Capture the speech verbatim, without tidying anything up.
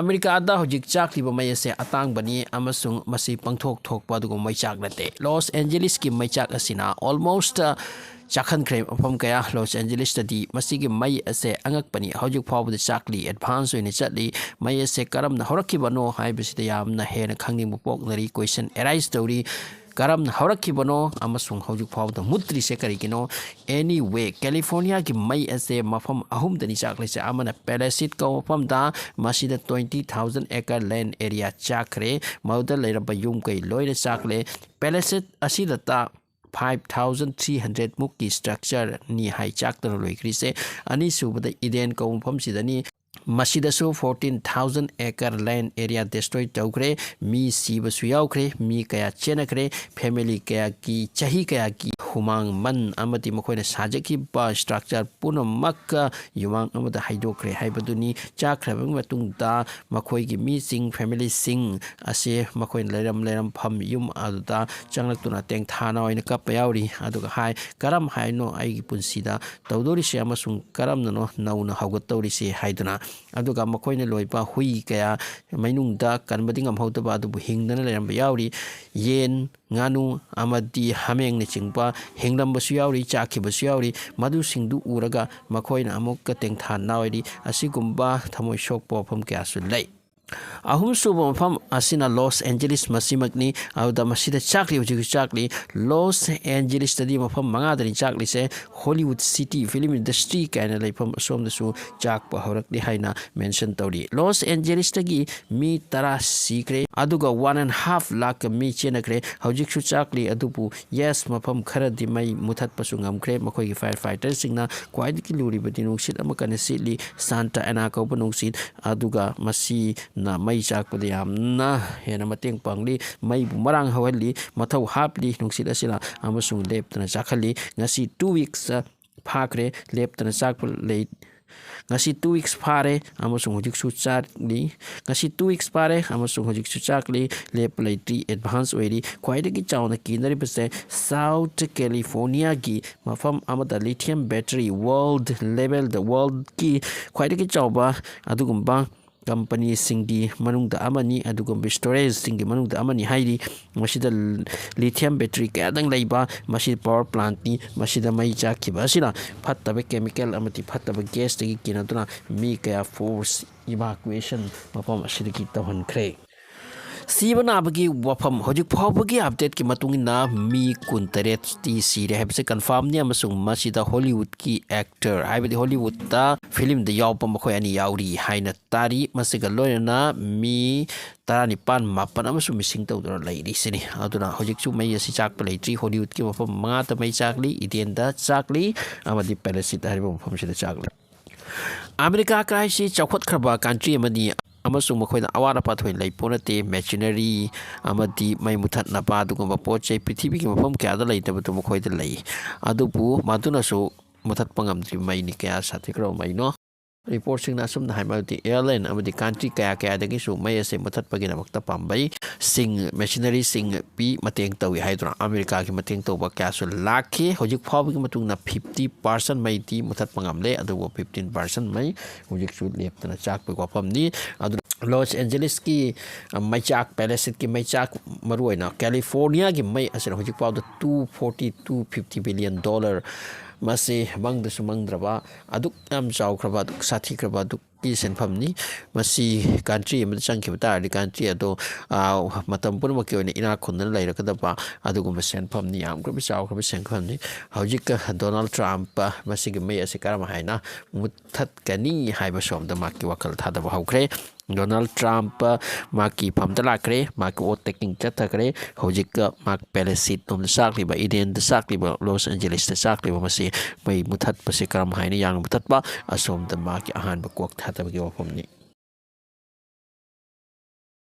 ꯑꯃꯦꯔꯤꯀꯥꯗ ꯍꯧꯖꯤꯛ ꯆꯥꯛꯂꯤꯕ ꯃꯩ ꯑꯁꯦ ꯑꯇꯥꯡꯕꯅꯤ ꯑꯃꯁꯨꯡ ꯃꯁꯤ ꯄꯪꯊꯣꯛ ꯊꯣꯛꯄ ꯑꯗꯨꯒꯨꯝꯕ ꯃꯩꯆꯥꯛ ꯅꯠꯇꯦ꯫ ꯂꯣꯁ ꯑꯦꯟꯖꯦꯂꯤꯁꯀꯤ ꯃꯩꯆꯥꯛ ꯑꯁꯤꯅ almost ꯆꯥꯛꯍꯟꯈ꯭ꯔꯦ ꯃꯐꯝ ꯀꯌꯥ꯫ ꯂꯣꯁ ꯑꯦꯟꯖꯦꯂꯤꯁꯇꯗꯤ ꯃꯁꯤꯒꯤ ꯃꯩ ꯑꯁꯦ ꯑꯉꯛꯄꯅꯤ꯫ ꯍꯧꯖꯤꯛ ꯐꯥꯎꯕꯗ ꯆꯥꯛꯂꯤ, ꯑꯦꯗꯚꯥꯟꯁ ꯑꯣꯏꯅ ꯆꯠꯂꯤ꯫ ꯃꯩ ꯑꯁꯦ ꯀꯔꯝꯅ ꯍꯧꯔꯛꯈꯤꯕꯅꯣ ꯍꯥꯏꯕꯁꯤꯗ ꯌꯥꯝꯅ ꯍꯦꯟꯅ ꯈꯪꯅꯤꯡꯕ ꯄꯣꯛꯅꯔꯤ, ꯀꯣꯏꯁꯟ ꯑꯦꯔꯥꯏꯁ ꯇꯧꯔꯤ꯫ ꯀꯔꯝꯅ ꯍꯧꯔꯛꯈꯤꯕꯅꯣ ꯑꯃꯁꯨꯡ ꯍꯧꯖꯤꯛ ꯐꯥꯎꯕꯗ ꯃꯨꯠꯇ꯭ꯔꯤꯁꯦ ꯀꯔꯤꯒꯤꯅꯣ? Anyway, ꯀꯦꯂꯤꯐꯣꯔꯅꯤꯌꯥꯒꯤ ꯃꯩ ꯑꯁꯦ ꯃꯐꯝ ꯑꯍꯨꯝꯗꯅꯤ ꯆꯥꯛꯂꯤꯁꯦ꯫ ꯑꯃꯅ ꯄꯦꯂꯦꯁꯤꯠ ꯀꯧꯕ ꯃꯐꯝꯗ, ꯃꯁꯤꯗ twenty thousand acre land area ꯆꯥꯛꯈ꯭ꯔꯦ꯫ ꯃꯗꯨꯗ ꯂꯩꯔꯝꯕ ꯌꯨꯝ ꯀꯩ ꯂꯣꯏꯅ ꯆꯥꯛꯂꯦ꯫ ꯄꯦꯂꯦꯁꯤꯠ ꯑꯁꯤꯗꯇ five thousand three hundred ꯃꯨꯛꯀꯤ ꯁ꯭ꯇ꯭ꯔꯛꯆꯔꯅꯤ ꯍꯥꯏ ꯆꯥꯛꯇꯅ ꯂꯣꯏꯈ꯭ꯔꯤꯁꯦ꯫ ꯑꯅꯤꯁꯨꯕꯗ ꯏꯗꯦꯟ ꯀꯧꯕ ꯃꯐꯝꯁꯤꯗꯅꯤ꯫ ꯃꯁꯤꯗꯁꯨ fourteen thousand acre land area destroy ꯇꯧꯈ꯭ꯔꯦ꯫ ꯃꯤ ꯁꯤꯕꯁꯨ ꯌꯥꯎꯈ꯭ꯔꯦ, ꯃꯤ ꯀꯌꯥ ꯆꯦꯟꯅꯈ꯭ꯔꯦ, ꯐꯦꯃꯤꯂꯤ ꯀꯌꯥꯒꯤ ꯆꯍꯤ ꯀꯌꯥꯒꯤ ꯍꯨꯃꯥꯡ ꯃꯟ ꯑꯃꯗꯤ ꯃꯈꯣꯏꯅ ꯁꯥꯖꯈꯤꯕ ꯁ꯭ꯇ꯭ꯔꯛꯆꯔ ꯄꯨꯝꯅꯃꯛ ꯌꯨꯃꯥꯡ ꯑꯃꯗ ꯍꯩꯗꯣꯛꯈ꯭ꯔꯦ ꯍꯥꯏꯕꯗꯨꯅꯤ꯫ ꯆꯥꯛꯈ꯭ꯔꯕꯒꯤ ꯃꯇꯨꯡꯗ ꯃꯈꯣꯏꯒꯤ ꯃꯤꯁꯤꯡ, ꯐꯦꯃꯤꯂꯤꯁꯤꯡ ꯑꯁꯤ ꯃꯈꯣꯏꯅ ꯂꯩꯔꯝ ꯂꯩꯔꯝꯐꯝ ꯌꯨꯝ ꯑꯗꯨꯗ ꯆꯪꯂꯛꯇꯨꯅ ꯇꯦꯡꯊꯥꯅ ꯑꯣꯏꯅ ꯀꯞꯄ ꯌꯥꯎꯔꯤ꯫ ꯑꯗꯨꯒ ꯍꯥꯏ, "ꯀꯔꯝ ꯍꯥꯏꯅꯣ ꯑꯩꯒꯤ ꯄꯨꯟꯁꯤꯗ ꯇꯧꯗꯧꯔꯤꯁꯦ ꯑꯃꯁꯨꯡ ꯀꯔꯝꯅꯅꯣ ꯅꯧꯅ ꯍꯧꯒꯠꯇꯧꯔꯤꯁꯦ?" ꯍꯥꯏꯗꯨꯅ꯫ ꯑꯗꯨꯒ ꯃꯈꯣꯏꯅ ꯂꯣꯏꯕ ꯍꯨꯏ ꯀꯌꯥ ꯃꯩꯅꯨꯡꯗ ꯀꯟꯕꯗꯤ ꯉꯝꯍꯧꯗꯕ ꯑꯗꯨꯕꯨ ꯍꯤꯡꯗꯅ ꯂꯩꯔꯝꯕ ꯌꯥꯎꯔꯤ꯫ ꯌꯦꯟ, ꯉꯥꯅꯨ ꯑꯃꯗꯤ ꯍꯥꯃꯦꯡꯅꯆꯤꯡꯕ ꯍꯤꯡꯂꯝꯕꯁꯨ ꯌꯥꯎꯔꯤ, ꯆꯥꯛꯈꯤꯕꯁꯨ ꯌꯥꯎꯔꯤ꯫ ꯃꯗꯨꯁꯤꯡꯗꯨ ꯎꯔꯒ ꯃꯈꯣꯏꯅ ꯑꯃꯨꯛꯀ ꯇꯦꯡꯊꯥ ꯅꯥꯎꯔꯤ꯫ ꯑꯁꯤꯒꯨꯝꯕ ꯊꯃꯣꯏ ꯁꯣꯛꯄ ꯋꯥꯐꯝ ꯀꯌꯥꯁꯨ ꯂꯩ꯫ ꯑꯍꯨꯝꯁꯨꯕ ꯃꯐꯝ ꯑꯁꯤꯅ ꯂꯣꯁ ꯑꯦꯟꯖꯦꯂꯤꯁ ꯃꯁꯤꯃꯛꯅꯤ꯫ ꯑꯗꯨꯗ ꯃꯁꯤꯗ ꯆꯥꯛꯂꯤ, ꯍꯧꯖꯤꯛꯁꯨ ꯆꯥꯛꯂꯤ꯫ ꯂꯣꯁ ꯑꯦꯟꯖꯦꯂꯤꯁꯇꯗꯤ ꯃꯐꯝ ꯃꯉꯥꯗꯅꯤ ꯆꯥꯛꯂꯤꯁꯦ꯫ ꯍꯣꯂꯤꯋꯨꯗ ꯁꯤꯇꯤ, ꯐꯤꯂꯝ ꯏꯟꯗꯁꯇ꯭ꯔꯤ ꯀꯥꯏꯅ ꯂꯩꯐꯝ ꯑꯁꯣꯝꯗꯁꯨ ꯆꯥꯛꯄ ꯍꯧꯔꯛꯂꯤ ꯍꯥꯏꯅ ꯃꯦꯟꯁꯟ ꯇꯧꯔꯤ꯫ ꯂꯣꯁ ꯑꯦꯟꯖꯦꯂꯤꯁꯇꯒꯤ ꯃꯤ ꯇꯔꯥ ꯁꯤꯈ꯭ꯔꯦ, ꯑꯗꯨꯒ one and half ꯂꯥꯈ ꯃꯤ ꯆꯦꯟꯅꯈ꯭ꯔꯦ꯫ ꯍꯧꯖꯤꯛꯁꯨ ꯆꯥꯛꯂꯤ, ꯑꯗꯨꯕꯨ ꯌꯦꯁ, ꯃꯐꯝ ꯈꯔꯗꯤ ꯃꯩ ꯃꯨꯊꯠꯄꯁꯨ ꯉꯝꯈ꯭ꯔꯦ꯫ ꯃꯈꯣꯏꯒꯤ ꯐꯥꯏꯌꯔ ꯐꯥꯏꯇꯔꯁꯤꯡꯅ ꯈ꯭ꯋꯥꯏꯗꯒꯤ ꯂꯨꯔꯤꯕꯗꯤ ꯅꯨꯡꯁꯤꯠ ꯑꯃ ꯀꯟꯅ ꯁꯤꯠꯂꯤ, ꯁꯥꯟꯇꯥ ꯑꯦꯅꯥ ꯀꯧꯕ ꯅꯨꯡꯁꯤꯠ, ꯑꯗꯨꯒ ꯃꯁꯤꯅ ꯃꯩ ꯆꯥꯛꯄꯗ ꯌꯥꯝꯅ ꯍꯦꯟꯅ ꯃꯇꯦꯡ ꯄꯥꯡꯂꯤ, ꯃꯩꯕꯨ ꯃꯔꯥꯡ ꯍꯧꯍꯜꯂꯤ, ꯃꯊꯧ ꯍꯥꯞꯂꯤ ꯅꯨꯡꯁꯤꯠ ꯑꯁꯤꯅ, ꯑꯃꯁꯨꯡ ꯂꯦꯞꯇꯅ ꯆꯥꯛꯍꯜꯂꯤ꯫ ꯉꯁꯤ two weeks ꯐꯥꯈ꯭ꯔꯦ ꯂꯦꯞꯇꯅ ꯆꯥꯛꯄ ꯂꯩ꯫ ꯉꯁꯤ two weeks ꯐꯥꯔꯦ ꯑꯃꯁꯨꯡ ꯍꯧꯖꯤꯛꯁꯨ ꯆꯥꯛꯂꯤ꯫ ꯉꯁꯤ two weeks ꯐꯥꯔꯦ ꯑꯃꯁꯨꯡ ꯍꯧꯖꯤꯛꯁꯨ ꯆꯥꯛꯂꯤ, ꯂꯦꯞꯄ ꯂꯩꯇ꯭ꯔꯤ, ꯑꯦꯗꯚꯥꯟꯁ ꯑꯣꯏꯔꯤ꯫ ꯈ꯭ꯋꯥꯏꯗꯒꯤ ꯆꯥꯎꯅ ꯀꯤꯅꯔꯤꯕꯁꯦ ꯁꯥꯎꯠ ꯀꯦꯂꯤꯐꯣꯔꯅꯤꯌꯥꯒꯤ ꯃꯐꯝ ꯑꯃꯗ ꯂꯤꯊꯤꯌꯝ ꯕꯦꯇꯔꯤ ꯋꯥꯔꯜꯗ ꯂꯦꯚꯦꯜꯗ, ꯋꯥꯔꯜꯗꯀꯤ ꯈ꯭ꯋꯥꯏꯗꯒꯤ ꯆꯥꯎꯕ ꯑꯗꯨꯒꯨꯝꯕ ꯀꯝꯄꯅꯤꯁꯤꯡꯒꯤ ꯃꯅꯨꯡꯗ ꯑꯃꯅꯤ, ꯑꯗꯨꯒꯨꯝꯕ ꯁ꯭ꯇꯣꯔꯦꯖꯁꯤꯡꯒꯤ ꯃꯅꯨꯡꯗ ꯑꯃꯅꯤ ꯍꯥꯏꯔꯤ꯫ ꯃꯁꯤꯗ ꯂꯤꯊꯤꯌꯝ ꯕꯦꯇꯔꯤ ꯀꯌꯥꯗꯪ ꯂꯩꯕ, ꯃꯁꯤ ꯄꯥꯋꯔ ꯄ꯭ꯂꯥꯟꯠꯅꯤ꯫ ꯃꯁꯤꯗ ꯃꯩ ꯆꯥꯛꯈꯤꯕ ꯑꯁꯤꯅ ꯐꯠꯇꯕ ꯀꯦꯃꯤꯀꯦꯜ ꯑꯃꯗꯤ ꯐꯠꯇꯕ ꯒ꯭ꯌꯥꯁꯇꯒꯤ ꯀꯤꯅꯗꯨꯅ ꯃꯤ ꯀꯌꯥ ꯐꯣꯔꯁ ꯏꯚꯥꯀꯨꯋꯦꯁꯟ ꯃꯐꯝ ꯑꯁꯤꯗꯒꯤ ꯇꯧꯍꯟꯈ꯭ꯔꯦ꯫ ꯁꯤꯕ ꯅꯥꯕꯒꯤ ꯋꯥꯐꯝ꯫ ꯍꯧꯖꯤꯛ ꯐꯥꯎꯕꯒꯤ ꯑꯞꯗꯦꯠꯀꯤ ꯃꯇꯨꯡ ꯏꯟꯅ ꯃꯤ ꯀꯨꯟꯇꯔꯦꯠꯇꯤ ꯁꯤꯔꯦ ꯍꯥꯏꯕꯁꯦ ꯀꯟꯐꯥꯔꯝꯅꯤ, ꯑꯃꯁꯨꯡ ꯃꯁꯤꯗ ꯍꯣꯂꯤꯋꯨꯗꯀꯤ ꯑꯦꯛꯇꯔ, ꯍꯥꯏꯕꯗꯤ ꯍꯣꯂꯤꯋꯨꯗꯇ ꯐꯤꯂꯝꯗ ꯌꯥꯎꯕ ꯃꯈꯣꯏ ꯑꯅꯤ ꯌꯥꯎꯔꯤ ꯍꯥꯏꯅ ꯇꯥꯔꯤ꯫ ꯃꯁꯤꯒ ꯂꯣꯏꯅꯅ ꯃꯤ ꯇꯔꯥꯅꯤꯄꯥꯟ, ꯃꯥꯄꯟ ꯑꯃꯁꯨ ꯃꯤꯁꯤꯡ ꯇꯧꯗꯨꯅ ꯂꯩꯔꯤꯁꯤꯅꯤ꯫ ꯑꯗꯨꯅ ꯍꯧꯖꯤꯛꯁꯨ ꯃꯩ ꯑꯁꯤ ꯆꯥꯛꯄ ꯂꯩꯇ꯭ꯔꯤ꯫ ꯍꯣꯂꯤꯋꯨꯗꯀꯤ ꯃꯐꯝ ꯃꯉꯥꯗ ꯃꯩ ꯆꯥꯛꯂꯤ, ꯏꯗꯦꯟꯗ ꯆꯥꯛꯂꯤ, ꯑꯃꯗꯤ ꯄꯦꯂꯦꯁꯤꯠ ꯍꯥꯏꯔꯤꯕ ꯃꯐꯝꯁꯤꯗ ꯆꯥꯛꯂꯤ꯫ ꯑꯃꯦꯔꯤꯀꯥ ꯀꯥꯏꯁꯤ ꯆꯥꯎꯈꯠꯈ꯭ꯔꯕ ꯀꯟꯇ꯭ꯔꯤ ꯑꯃꯅꯤ, ꯑꯃꯁꯨꯡ ꯃꯈꯣꯏꯗ ꯑꯋꯥꯠ ꯑꯄꯥ ꯊꯣꯏꯅ ꯂꯩ ꯄꯣꯠ ꯅꯠꯇꯦ꯫ ꯃꯦꯆꯤꯅꯔꯤ ꯑꯃꯗꯤ ꯃꯩ ꯃꯨꯊꯠꯅꯕ ꯑꯗꯨꯒꯨꯝꯕ ꯄꯣꯠ ꯆꯩ ꯄ꯭ꯔꯤꯊꯤꯕꯤꯒꯤ ꯃꯐꯝ ꯀꯌꯥꯗ ꯂꯩꯇꯕꯗꯨ ꯃꯈꯣꯏꯗ ꯂꯩ꯫ ꯑꯗꯨꯕꯨ ꯃꯗꯨꯅꯁꯨ ꯃꯨꯊꯠꯄ ꯉꯝꯗ꯭ꯔꯤꯕ ꯃꯩꯅꯤ꯫ ꯀꯌꯥ ꯁꯥꯊꯤꯈ꯭ꯔꯕ ꯃꯩꯅꯣ? ꯔꯤꯄꯣꯔꯠꯁꯤꯡꯅ ꯑꯁꯨꯝꯅ ꯍꯥꯏ ꯃꯗꯨꯗꯤ ꯑꯦꯌꯔꯂꯥꯏꯟ ꯑꯃꯗꯤ ꯀꯟꯇ꯭ꯔꯤ ꯀꯌꯥ ꯀꯌꯥꯗꯒꯤꯁꯨ ꯃꯩ ꯑꯁꯤ ꯃꯨꯊꯠꯄꯒꯤꯗꯃꯛꯇ ꯄꯥꯝꯕꯩꯁꯤꯡ, ꯃꯦꯆꯤꯅꯔꯤꯁꯤꯡ ꯄꯤ, ꯃꯇꯦꯡ ꯇꯧꯏ ꯍꯥꯏꯗꯨꯅ ꯑꯃꯦꯔꯤꯀꯥꯒꯤ ꯃꯇꯦꯡ ꯇꯧꯕ ꯀꯌꯥꯁꯨ ꯂꯥꯛꯈꯤ꯫ ꯍꯧꯖꯤꯛ ꯐꯥꯎꯕꯒꯤ ꯃꯇꯨꯡꯗ ꯐꯤꯐꯇꯤ ꯄꯥꯔꯁꯦꯟ ꯃꯩꯗꯤ ꯃꯨꯊꯠꯄ ꯉꯝꯂꯦ, ꯑꯗꯨꯕꯨ ꯐꯤꯐꯇꯤꯟ ꯄꯥꯔꯁꯦꯟ ꯃꯩ ꯍꯧꯖꯤꯛꯁꯨ ꯂꯦꯞꯇꯅ ꯆꯥꯛꯄꯒꯤ ꯋꯥꯐꯝꯅꯤ꯫ ꯑꯗꯨꯅ ꯂꯣꯁ ꯑꯦꯟꯖꯦꯂꯤꯁꯀꯤ, ꯑ, ꯃꯩꯆꯥꯛ, ꯄꯦꯂꯦꯁꯤꯠꯀꯤ ꯃꯩꯆꯥꯛ, ꯃꯔꯨꯑꯣꯏꯅ ꯀꯦꯂꯤꯐꯣꯔꯅꯤꯌꯥꯒꯤ ꯃꯩ ꯑꯁꯤꯅ ꯍꯧꯖꯤꯛ ꯐꯥꯎꯗ two forty, two fifty billion dollar, ꯃꯁꯤ ꯃꯪꯗꯁꯨ ꯃꯪꯗ꯭ꯔꯕ, ꯑꯗꯨꯛ ꯌꯥꯝ ꯆꯥꯎꯈ꯭ꯔꯕ, ꯑꯗꯨꯛ ꯁꯥꯊꯤꯈ꯭ꯔꯕ, ꯑꯗꯨꯛꯀꯤ ꯁꯦꯟꯐꯝꯅꯤ꯫ ꯃꯁꯤ ꯀꯟꯇ꯭ꯔꯤ ꯑꯃꯗ ꯆꯪꯈꯤꯕ ꯇꯥꯔꯗꯤ ꯀꯟꯇ꯭ꯔꯤ ꯑꯗꯣ, ꯑ, ꯃꯇꯝ ꯄꯨꯝꯅꯃꯛꯀꯤ ꯑꯣꯏꯅ ꯏꯅꯥꯛ ꯈꯨꯟꯗꯅ ꯂꯩꯔꯛꯀꯗꯕ ꯑꯗꯨꯒꯨꯝꯕ ꯁꯦꯟꯐꯝꯅꯤ, ꯌꯥꯝꯈ꯭ꯔꯕ ꯆꯥꯎꯈ꯭ꯔꯕ ꯁꯦꯟꯐꯝꯅꯤ꯫ ꯍꯧꯖꯤꯛ ꯗꯣꯅꯥꯜꯗ ꯇ꯭ꯔꯝꯞ ꯃꯁꯤꯒꯤ ꯃꯩ ꯑꯁꯤ ꯀꯔꯝ ꯍꯥꯏꯅ ꯃꯨꯠꯊꯠꯀꯅꯤ ꯍꯥꯏꯕ ꯁꯣꯝꯗ ꯃꯍꯥꯛꯀꯤ ꯋꯥꯈꯜ ꯊꯥꯗꯕ ꯍꯧꯈ꯭ꯔꯦ꯫ ꯗꯣꯅꯥꯜꯗ ꯇ꯭ꯔꯝꯞ ꯃꯍꯥꯛꯀꯤ ꯐꯝꯗ ꯂꯥꯛꯈ꯭ꯔꯦ, ꯃꯍꯥꯛꯀꯤ ꯑꯣꯠ ꯇꯦꯀꯤꯡ ꯆꯠꯊꯈ꯭ꯔꯦ꯫ ꯍꯧꯖꯤꯛ ꯃꯍꯥꯛ ꯄꯦꯂꯦꯁꯤꯠ ꯂꯣꯝꯗ ꯆꯥꯛꯂꯤꯕ, ꯏꯗꯦꯟꯗ ꯆꯥꯛꯂꯤꯕ, ꯂꯣꯁ ꯑꯦꯟꯖꯦꯂꯤꯁꯇ ꯆꯥꯛꯂꯤꯕ ꯃꯁꯤ ꯃꯩ ꯃꯨꯊꯠꯄꯁꯤ ꯀꯔꯝ ꯍꯥꯏꯅ ꯌꯥꯡꯅ ꯃꯨꯊꯠꯄ, ꯑꯁꯣꯝꯗ ꯃꯍꯥꯛꯀꯤ ꯑꯍꯥꯟꯕ ꯀꯣꯛ ꯊꯥꯗꯕꯒꯤ ꯋꯥꯐꯝꯅꯤ꯫